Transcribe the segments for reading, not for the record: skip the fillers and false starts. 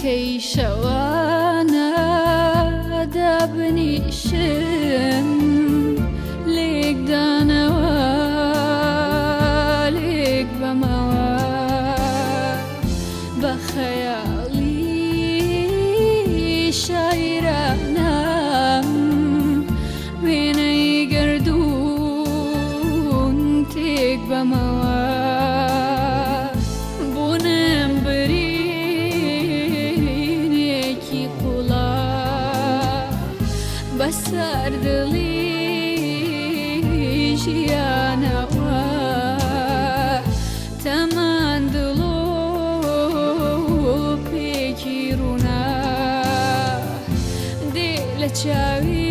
تاکەی شەوانە دابنیشم لێکدانەوە لێک بەمەوە بە خەیاڵی شاعیرانم وێنەی گەردوون تێک بەمەوە بوونم برینێکی قوڵا بەسەر دڵی ژیانەوە تەمان دڵۆپێکی ڕوونا دێ لە چاوی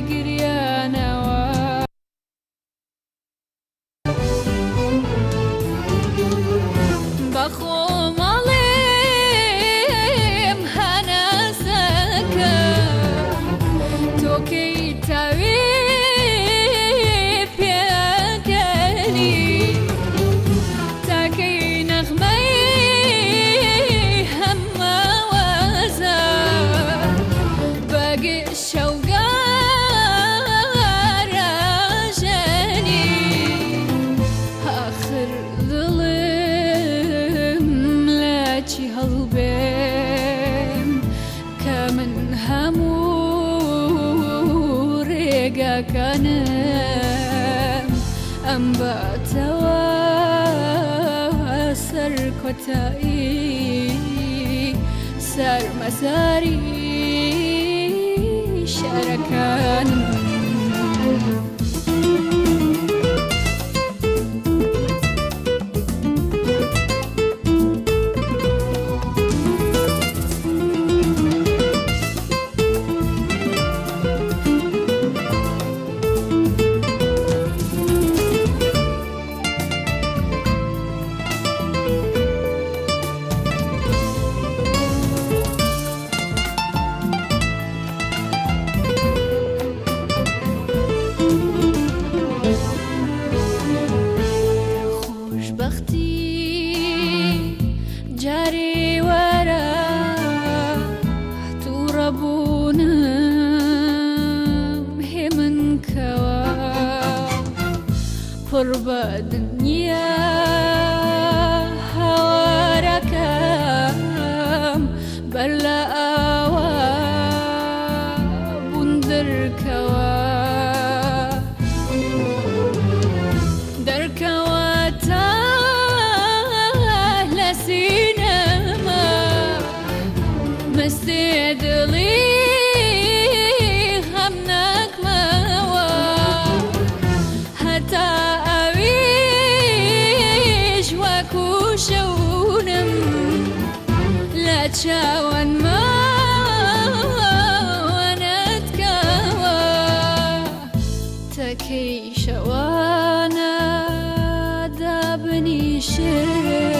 گریانەوە. بەخۆمەڵێم هەناسەکە تۆ کەی تاوێ پێکەنی تاکەی نەغمەی هەمەوەزە بەگشت شەوگارەژەنی ئاخر دڵم لە چی هەڵبێم کە من هەموو ڕێگاکانم ئەم باتەوە سەر کۆتایی سەر مەزاری شارەکانم. خۆشبەختی جارێ وەرە تووڕەبوونم هێمن کەوە پڕ بە دنیا هاوارەکەم بەر لە ئاوا بوون دەرکەوە دەرکەوە تا لە سینەما مەستێ دڵی غەمناکمەوە هەتا ئەویش وەکو شەونم لە چاوەنمانەتکەوە تەکەی شەوانە دابنیشم.